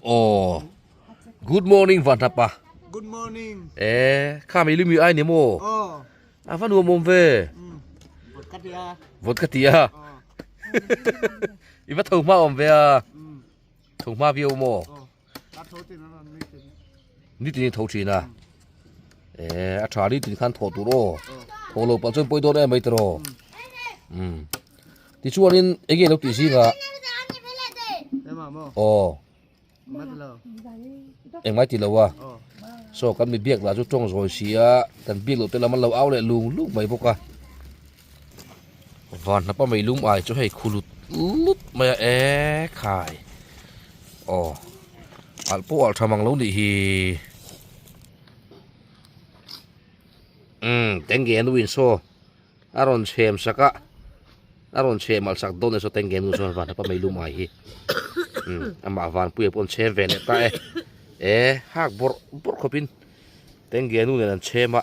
Aw Good morning Vanhnapa. Good morning. E kha mi lumi ai ni maw? Aw. A va nuam awm ve. Vawt ka ti a. Vawt ka ti a. I va tho hma awm ve a. Tho hma viau maw? Aw. Ka tho thin a ni tin. Ni tin i tho thin a. E a tha ni tin khan thaw tur aw. Thaw lo pah chuan pawi dawn em mai tiraw. Um. Tichuanin enge lo tih zingah. Aw. Engmai ti lo a. Saw kan mi biak lah chu tawng zawi si a, kan biak loh te lam an lo au leh lung lung mai bawk a. Van hnapa mei lum ai chu hei khu lut lut mai a e khai. Aw alh pawh alh tha mang lo nih hi. Umm tenge nu in saw. A rawn chhem sak a, a rawn chhem alh sak dawn e saw teng nu chuan van hapa meilum ai hi umm amah vanpuia pawh an chhem ve leh ta e e hak bawrh bawrh khawpin tengge nu nen an chhem a.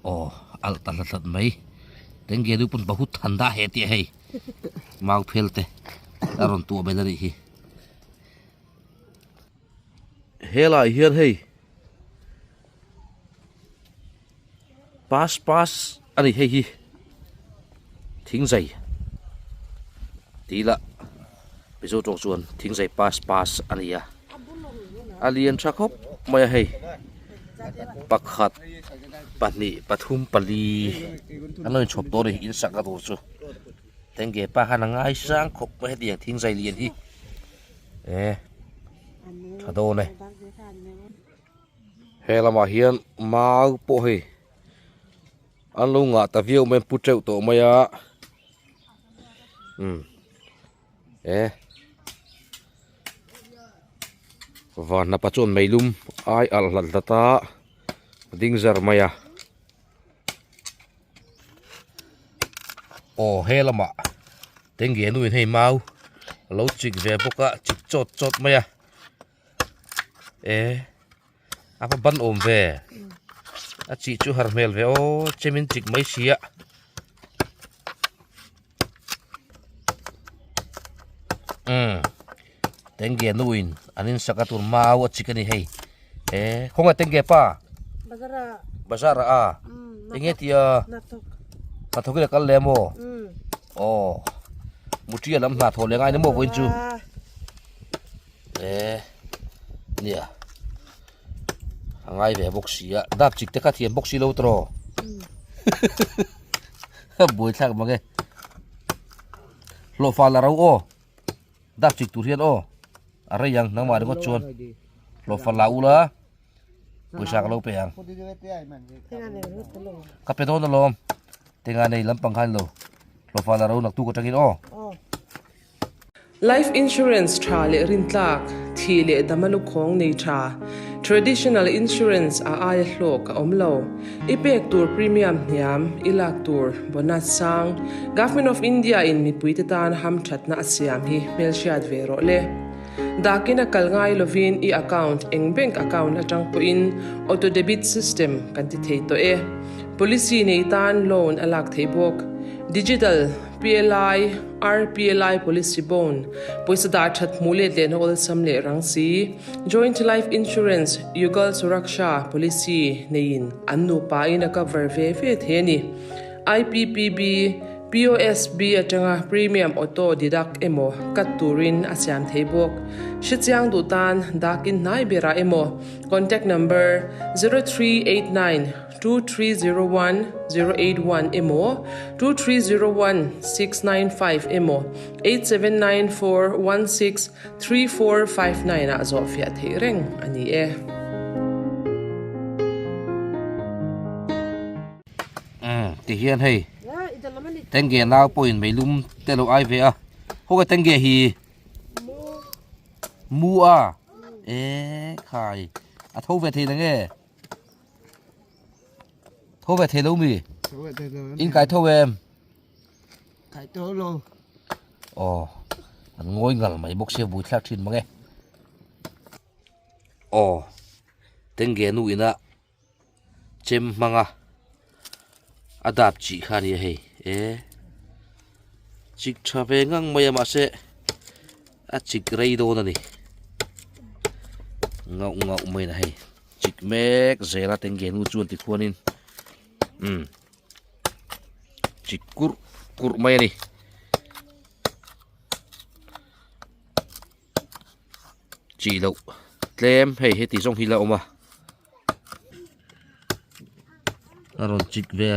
Aw alh ta hlat hlat mai tengge nu pawn bahut han dah he tih a hei mau phel te a rawn tuah belh a nih hi. Helai hian hei pass pass a ni hei hi thingzai tih lah mizo tawng chuan thingzai pass pass a ni a a lian tha khawp mai a hei pakhat pahnih pathum pali an lo inchhawp tawh a ni in sak na tur chu tengge pa khan a ngaisang khawp mai hetiang thingzai lian hi. E tha dawn e he lamah hian mau pawh hei an lo ngah ta viau mai an pu teuh tawh mai a umm e vanhnapa chuan meilum ai alh hlat hlat a ding zar mai a aw he lamah tengge nu in hei mau a lo chik ve bawk a chik chawt chawt mai a e a va ban awm ve a chih chu har hmel ve aw chemin chik mai si a. Umm tengge nu in an in sak a tur mau a chik a ni hei e khawnge tengge pa bazar ah a enge tia hnathawk in a kal leh maw aw mutia lam hna thawh leh ngai ni maw vawiin chu e nia a ngai ve bawk si a dap chik te kha thiam bawk si lo tawh buaithlak mang e. Hlawhfa la ro aw dak chik tur hian aw a rei ang nangmah ringawt chuan hlawhfa la ula pawisa ka lo pe ang ka pe dawn alawm tenga nei lampang khan lo hlawhfa la ro naktuk atangin aw. Life insurance tha leh rintlak, thih leh dama lukhawng nei tha, traditional insurance a aia hlawk a awm lo. I pek tur premium hniam, i lak tur bonus sang, Government of India in mipuite tan hamthatna a siam hi hmelhriat ve rawh le. Dakin a kal ngai lovin i account eng bank account atang pawhin auto debit system kan ti thei tawh e. Policy nei tan loan a lak theih bawk. Digital. PLI, RPLI Policy Bond, pawisa dah that hmuh let lehna awlsam leh rang si, Joint Life Insurance, Yugal Suraksha Policy neiin an nupa in a cover ve ve thei a ni. IPPB, POSB atanga premium auto deduct emaw cut turin a siam thei bawk. Hrechiang duh tan dakin hnai berah emaw contact number 0389 2301 081 emaw 2301 695 emaw 8794 16 3459 ah zawh fiah theih reng a ni e. Umm ti hian hei tengge nau pawhin meilum te lo ai ve a khawnge tengge hi mu a e khai a tho ve thei nge. Tho ve thei lo mi? Tho ve thei lo. In kai tho em? Kai tho lo. Aw, an ngawi ngal mai bawk sia bui thlak thin mang e. Aw, tengge nu ina chem hmanga a dap chih kha nia hei e. Chik tha ve ngang mai a mahse a chik rei dawn a ni. Ngauh ngauh mai na hei chik mek zel a tengge nu chuan tikhuanin umm chik kurh kurh mai a ni. Chi loh tlem hei heti zawng hi la awm a a rawn chik ve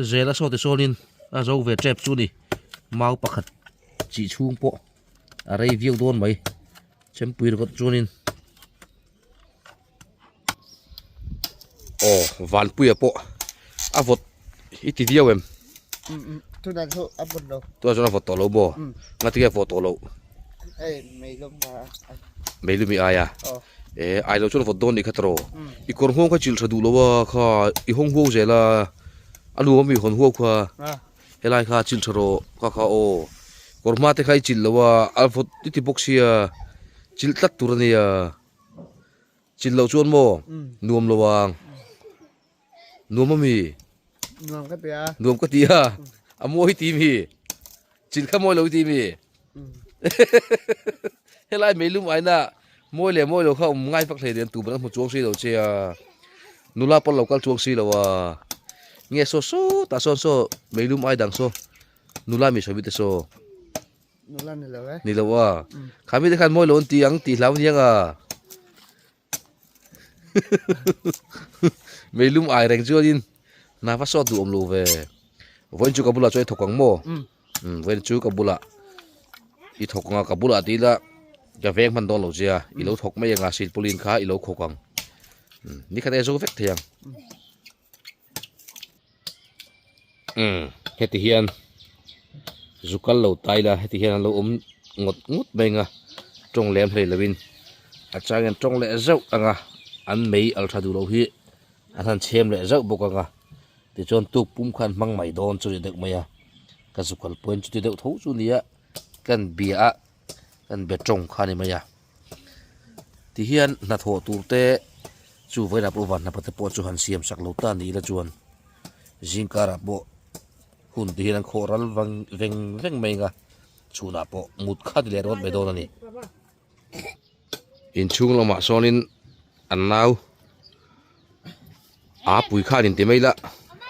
zel a saw ti sawnin a zo ve tep chu ni mau pakhat chi chhung pawh a rei viau dawn mai chempui ringawt chuanin aw vanpuia pawh a vawt i ti viau em tunah chu a vawt lo tunah chuan a vawt tawh lo maw ngatinge a vawt tawh loh hei meilum a meilum i ai a e ai lo chuan a vawt dawn nih kha tawh i kawr nghawng kha chilh tha duh lo a kha i hawng huau zel a a nuam ami hawn huau kha helai kha chilh tha rawh kha kha aw kawr hma te kha i chilh lo a a vawt i ti bawk sia chilh tlat tur a nia. Chilh loh chuan maw? Nuam lo ang. Nuam a mi? Nuam ka ti a. Nuam ka ti a. A mawi ti mi? Chilh kha mawi lo i ti mi? Helai meilum aina mawi leh mawi lo kha awm ngai vak hlei nen tu ban a hmu chuang si lo che a. Nula pawn lo kal chuang si lo a. Nge saw saw tah sawn saw meilum ai dang saw nula mi sawi te saw. Nula ni lo e. Ni lo a. Kha mi te khan mawi lo an ti ang tih hlau aniang a. Meilum ai reng chuanin hna va sawt duh awm lo ve. Vawiin chu ka bulah chuan i thawk ang maw? Umm vawiin chu ka bulah i thawk ang a, ka bulah ti ila ka veng hman dawn lo che a, i lo thawk mai ang a, silpauline kha i lo khawk ang. Nikhat e zo vek thei ang. Umm heti hian zu kal lo ta ila heti hian an lo awm ngawt ngawt mai ang a tawng lem hlei lovin a chang hian tawng leh zauh ang a an mei al tha duh loh hi an han chhem leh zauh bawk ang a tichuan tuk pum khan hmang mai dawn chu ni deuh mai a ka zu kal pawhin chuti deuh tho chu nia kan bia a kan be tawng kha a ni mai a. Tihian hnathawh tur te chu vawilah pawh van hnapa te pawh chu han siam sak lo ta ni ila chuan zing karah pawh hun te hian an khawh ral vang veng veng mai ang a chhunah pawh mut khat leh rawt mai dawn a ni. Inchhung lamah sawnin an nau aa pui khan inti mai la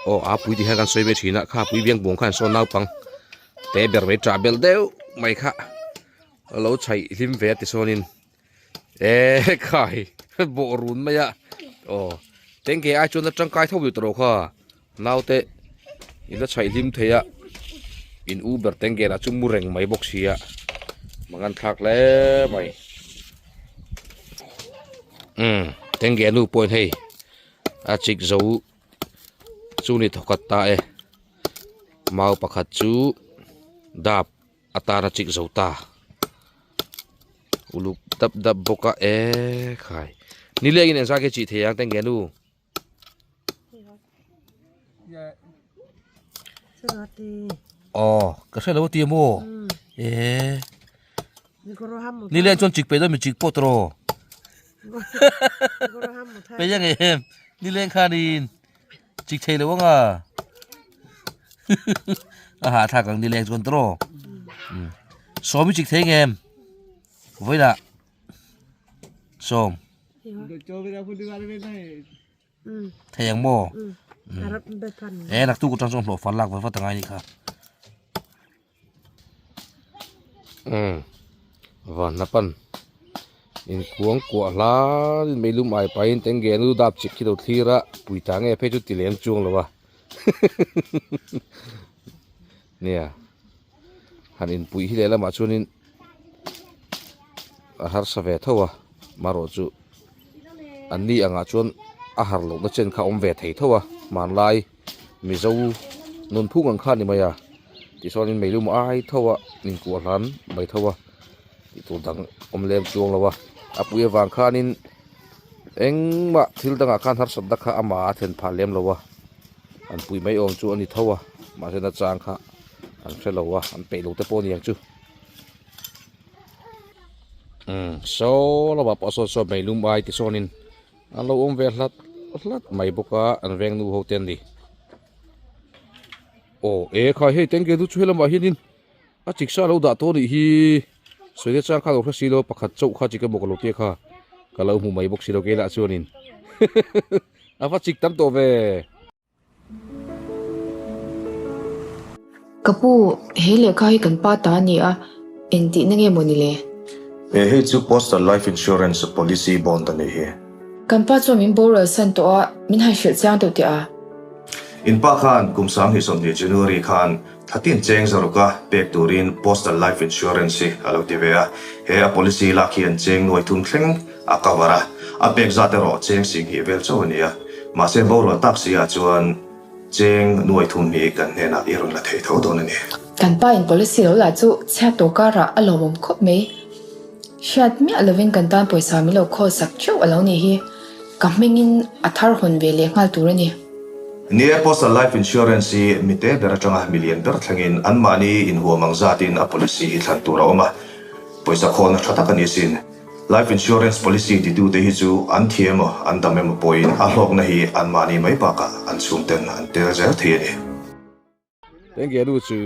aw aa pui tih hian kan sawi ve thin a kha pui biang buang khan sawn naupang te ber mai tah belh deuh mai kha. A lo chhaih hlim ve a ti sawnin eee khai bawh run mai a aw tengke ai chuan a tangkai tho duh tawh kha naute in la chhaih hlim thei a in u ber tengke lah chu mu reng mai bawk sia mangan thlak hle mai umm tengke nu pawhin hei a chik zo chu ni thawkhat ta e mau pakhat chu dap. A tan a chik zo ta. Uluk dap dap bawk a e khai. Ni leng in engzah nge chih thei ang teng nge nu? Aw ka hre lo a ti a maw? E ni leng chuan chik peih dawn mi chik pawh tawh. Peih ang em? Ni leng khanin Chik thei lo anga a hahthlak ang nileng chuan tawh sawm i chik thei ngem vawilah sawm thei ang maw e naktuk atang chuan hlawh fal lak vat vat angai anih kha umm vanhnapan inkuang kuah hlai in meilum ai pahin tengge nu dap chik khi lo thlir a pui ta nge phei chu ti lem chuang lo a nia han inpuih hi lehlamah chuanin a harsa ve tho a marawh chu an ni angah chuan a har lohna chen kha a awm ve thei tho a hmanlai. Mizo nun phung ang kha a ni mai a tichuanin meilum ai tho a inkuah hlan mai tho a tih tur dang awm lem chuang lo a a pui avang khanin engmah thil dangah khan harsatna kha amah a thlen phah lem lo a an pui mai awm chu a ni tho a mahse nachang kha an hre lo a an peih lo te pawh a ni ang chu umm saw lamah pawh sawn sawn meilum ai tichuanin. An lo awm ve hlat hlat mai bawk a an veng nu ho te an ni. Aw e khai hei tengge chu helamah hianin. A chiksa lo dah tawh anih hi sawi te chang kha lo hre si lo pakhat chauh kha chik emaw ka lo tia kha ka lo hmu mai bawk si lo keilah chuanin a va chik tam tawh ve. Ka pu, he lehkha hi kan pa ta a ni a, engtihna nge maw ni le? He hei chu Postal Life Insurance Policy Bond a nih hi. Kan pa chuan min boral san tawh a, min han hrilh chiang deuh teh a. In pa khan kum 2020 January khan Thlatin cheng zaruka pek turin Postal Life Insurance hi a lo ti ve a, he a policy lak hian cheng nuai thum thleng a cover a, a pek zat erawh cheng singhnih vel chauh a ni a, mahse borual tak si ah chuan cheng nuai thum hi kan hnenah i rawn la thei tho dawn a ni. Kan pa in policy lo lah chu chhiat tawh karah a lawmawm khawp mai. Hriat miah lovin kan tan pawisa min lo khawl sak theuh a lo nih hi. Ka hmingin a thar hawn ve leh nghal tur a ni. Ni e, Postal Life Insurance hi mi te ber atanga mi lian ber thlengin anmahni inhuam ang zatin a policy hi thlan tur a awm a, pawisa khawlna tha tak a ni sin. Life Insurance policy titute hi chu an thi emaw an dam emaw pawhin a hlawkna hi anmahni mai bakah an chhungten an tel zel thei a ni. Tengge nu chu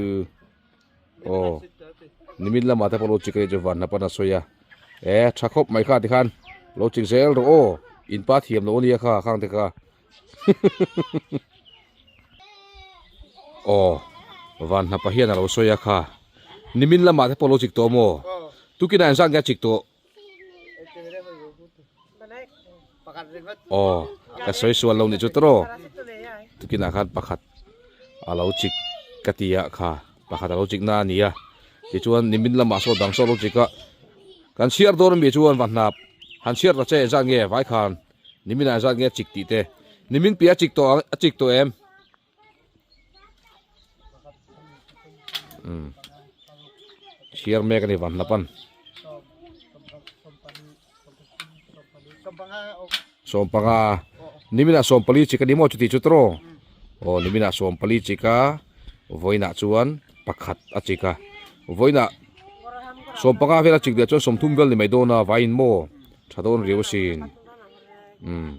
aw nimin lamah te pawh lo chik a nih chu van hnap an a sawi a e tha khawp mai kha tikhan lo chik zel rawh aw in pa thiam loh ania kha khang te kha aw van hnapa hian a lo sawi a kha nimin lamah te pawh lo chik tawh maw tukinah engzat nge a chik tawh. Aw ka sawi sual lo nih chu tawh tukinah khan pakhat a lo chik ka ti a kha pakhat a lo chik na a ni a tichuan nimin lamah saw dang saw a lo chik a kan chhiar dawn ami chuan va hnap han chhiar ta che engzat nge vai khan niminah engzat nge a chik tih te nimin piah a chik tawh ang a chik tawh em. Chhiar mek a ni van hnap an. Sawmpanga niminah sawmpali chik a ni maw chuti chu tawh aw niminah sawmpali chik a vawiinah chuan pakhat a chik a vawiinah sawmpanga vel a chik leh chuan sawmthum vel ni mai dawn a vaiin maw tha dawn riau asin umm.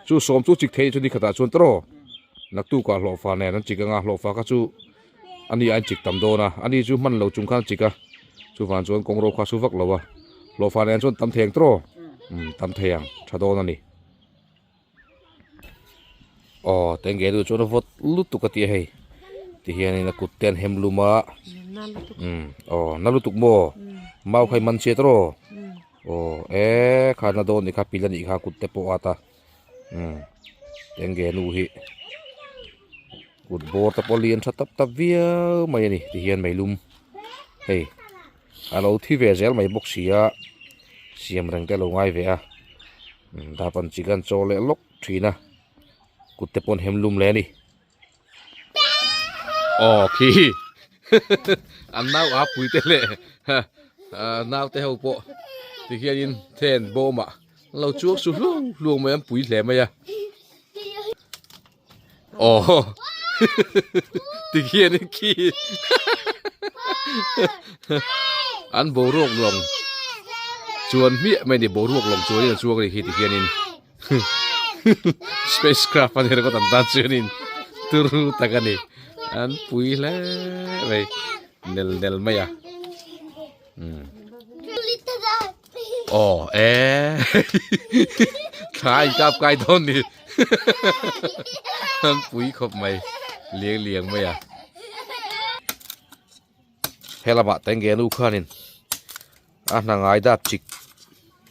Chu sawm chu chik thei chu ni khatah chuan tawh naktukah hlawhfa nen an chik anga hlawhfa kha chu ani a inchik tam dawn a ani chu hman lo chung khan a chik a chuvang chuan kawng ro kha a su vak lo a hlawhfa nen chuan tam thei ang tawh umm tam thei ang tha dawn a ni aw tenge duh chuan a vawt lutuk a tia hei tihianin a kut te an hem lum a umm aw na lutuk maw mau kha i man chiat rawh. Aw e kha na dawn ni kha pil anih kha kut te pawh a at a umm enge nu hi kut bawr te pawh lian tha tap tap viau mai a ni tihian meilum hei a lo thi ve zel mai bawk si a siam reng te a lo ngai ve a umm dap an chi khan chaw leh lawk thin a kut te pawh an hem lum leh a ni. Aw khi an nau a pui te leh nau te ho pawh tikhianin then bawmah an lo chuang su hluang hluang mai an pui hle mai a aw tikhianin khi an boruak lawng chuan hmiah mai a ni boruak lawng chuanin an chuang a ni khi tikhianin. Spacecraft a ni ringawt an tan chuanin turu tak a ni an pui hle mai nel nel mai a umm aw e thla a inkap kai dawn ni an pui khawp mai liang liang mai a he lamah tenge nu khanin a hna ngai dap chik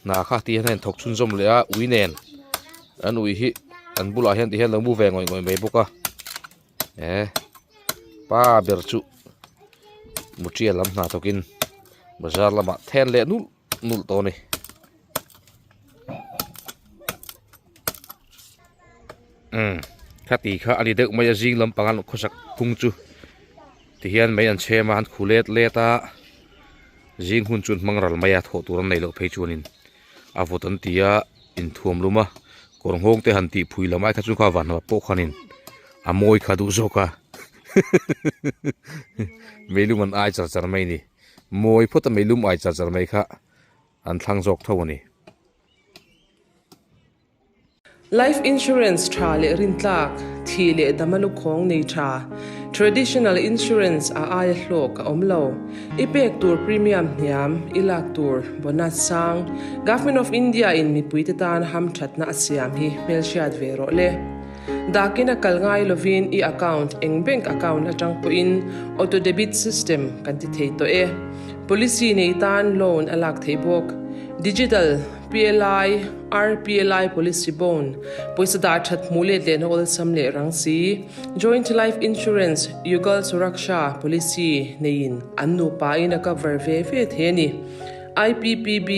hna kha tih hian a inthawk chhunzawm leh a ui nen an ui hi an bulah hian ti hian lo mu ve ngawih ngawih mai bawk a e pa ber chu muṭia lam hna thawkin bazar lamah then leh nulh nulh tawh a ni. Umm khati kha a ni deuh mai a zing lampang an khawsak phung chu tihian mei an chhem a an khu let let a zing hun chu an hmang ral mai a thawh tur an nei loh phei chuanin a vawt an ti a inthuam lum a kawr nghawng te han tih phui lam ai kha chu kha van hnawh pawh khanin a mawi kha duh zawk a meilum an ai char char mai a ni mawi phawt a meilum ai char char mai kha an thlang zawk tho a ni. Life Insurance tha leh rintlak, thih leh dama lukhawng nei tha. Traditional insurance a aia hlawk a awm lo. I pek tur premium hniam, i lak tur bonus sang. Government of India in mipuite tan hamthatna a siam hi hmelhriat ve rawh le. Dakin a kal ngai lovin i account eng bank account atang pawhin auto debit system kan ti thei tawh e. Policy nei tan loan a lak theih bawk. Digital PLI, RPLI policy bond, pawisa dah that hmuh let lehna awlsam leh rang si, Joint Life Insurance, Yugal Suraksha policy neiin an nupain a cover ve ve thei a ni. IPPB,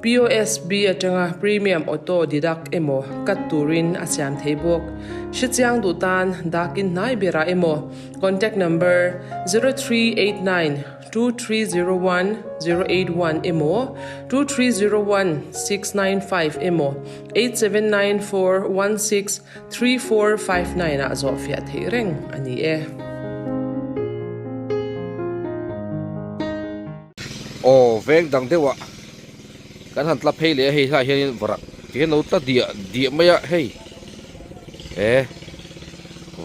POSB atanga premium auto deduct emaw cut turin a siam thei bawk. Hrechiang duh tan dakin hnai berah emaw contact number 0389 2301 081 emaw 2301 695 emaw 8794 16 3459 ah zawhfiah theih reng a ni e. Aw veng dang deuh ah kan han tla phei leh a hei hlaiah hianin varak ti hian lo tla diah diah mai a hei he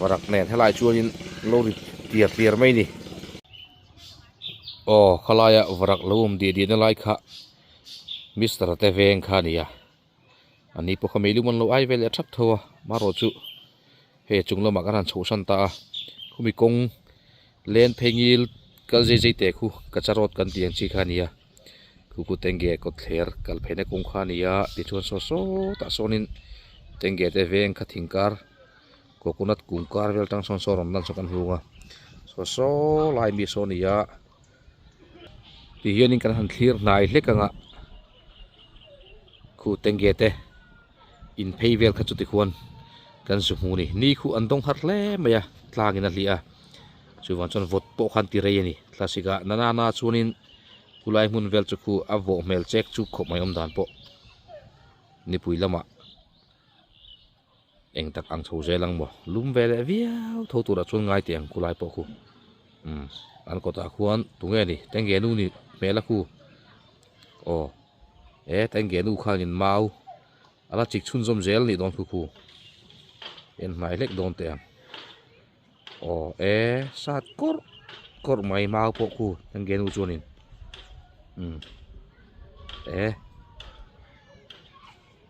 varak nen helai chuanin lo ri tliar tliar mai a ni aw khalaia varak lo awm diah diah na lai kha mister te veng kha a ni a. A ni pawh kha meilum an lo ai vel leh thap tho a marawh chu hei a chung lamah kan han chhoh hran ta a khumi kawng len phei ngil kal zai zai teh khu kacha road kan tih ang chi kha a ni a khu khu tenge kawt thler kal pheina kawng kha a ni a tichuan saw sawtah sawnin tenge te veng kha thing kar coconut kung kar vel tang sawn saw rawn lan saw kan hung a saw saw lai mi saw a ni a ti hianin kan han thlir hnai hlek ang a. Khu tenge te in phei vel kha chuti khuan kan zu hmu ni. Ni khu an dawng har hle mai a, tlangin a hliah a. Chuvang chuan vawt pawh khan ti rei a ni. Thlasik ah nana na chuanin khulai hmun vel chu khu a vawh hmel chek chuk khawp mai awm dan pawh nipui lamah eng tak ang chho zel ang maw. Lum ve leh viau tho turah chuan ngai teh ang khulai pawh khu. Umm an kawtah khuan tunge ni tenge nu ni hmel a khu. Aw e tenge nu khanin mau a la chik chhunzawm zel nih dawn khu khu en hnai hlek dawn teh ang aw e sat kawrh kawrh mai mau pawh khu tenge nu chuanin umm e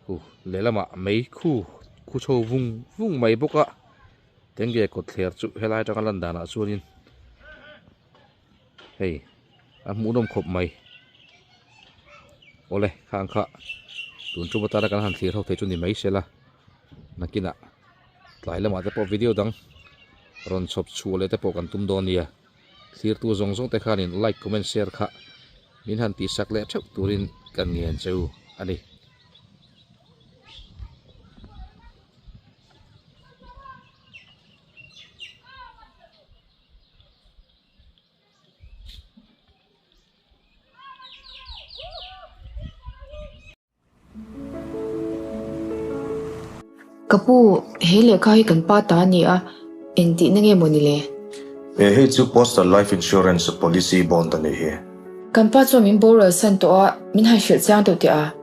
khu lehlamah mei khu khu chho vung vung mai bawk a tenge kawt thler chu helai atanga lan danah chuanin. Hei a hmuhnawm khawp mai awle khang kha tun tum atana kan han thlir ho thei chu ni mai sela nakinah tlai lamah te pawh video dang rawn chhawp chhuah leh te pawh kan tum dawn nia thlirtu zawng zawng te khanin like comment share kha min han tihsak leh theuh turin kan ngen che u a ni. Ka pu, he lehkha hi kan pa ta a ni a, engtihna nge maw ni le? He hei chu Postal Life Insurance Policy Bond a nih hi. Kan pa chuan min boral san tawh a, min han hrilh chiang deuh teh a.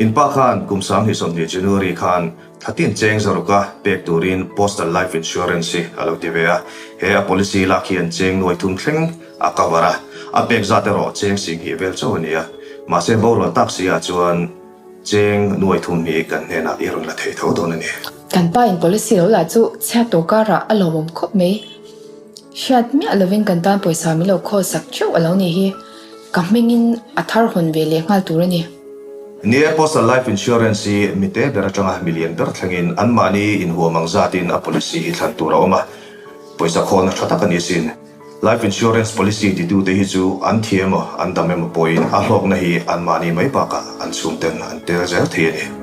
In pa khan kum 2020 January khan Thlatin cheng zaruka pek turin Postal Life Insurance hi a lo ti ve a, he a policy lak hian cheng nuai thum thleng a cover a, a pek zat erawh cheng singhnih vel chauh a ni a, mahse borual tak si ah chuan cheng nuai thum hi kan hnenah i rawn la thei tho dawn a ni. Kan pa in policy lo lah chu chhiat tawh karah a lawmawm khawp mai. Hriat miah lovin kan tan pawisa min lo khawl sak theuh a lo nih hi. Ka hmingin a thar hawn ve leh nghal tur a ni. Ni e, Postal Life Insurance hi mite ber atanga milian ber thlengin anmahni inhuam ang zatin a policy hi thlan tur a awm a, pawisa khawlna tha tak a ni sin. Life Insurance policy titute hi chu an thi emaw an dam emaw pawhin a hlawkna hi anmahni mai bakah an chhungten an tel zel thei a ni.